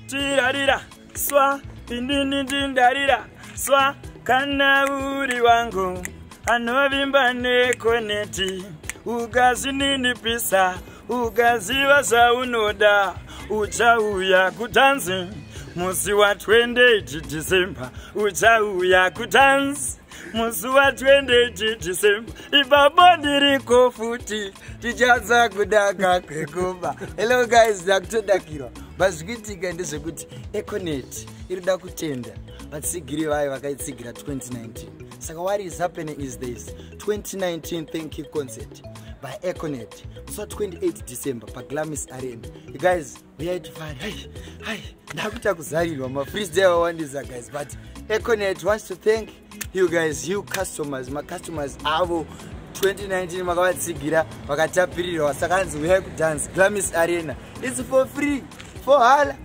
Tirarira swa, inini ndindarira swa. Kana uri wangu anovimba neEconet, ukazvininipisa, ukaziva zvaunoda, uchauya kudhanzi musi wa28 December. Uchauya kudhanzi musi wa28 December. Ipapo ndiriko futi, tichanza kudaka kwekuba. Hello guys, ndakutodakirwa. But zvikuitika ndezvekuti Econet iri kuda kutenda vatsigiri vayo vakaitsigira 2019. Saka what is happening is this: 2019 thank you concert by Econet, musi wa28 December paGlamis Arena. You guys, uyai tifari. Hai hai, ndakuita kuzarirwa, mafreestyle awandisa guys, but Econet wants to thank you guys, you customers, macustomers avo 2019 makavatsigira, vakatapirirwa. Saka hanzi uyai kudance Glamis Arena. It's for free, for hala.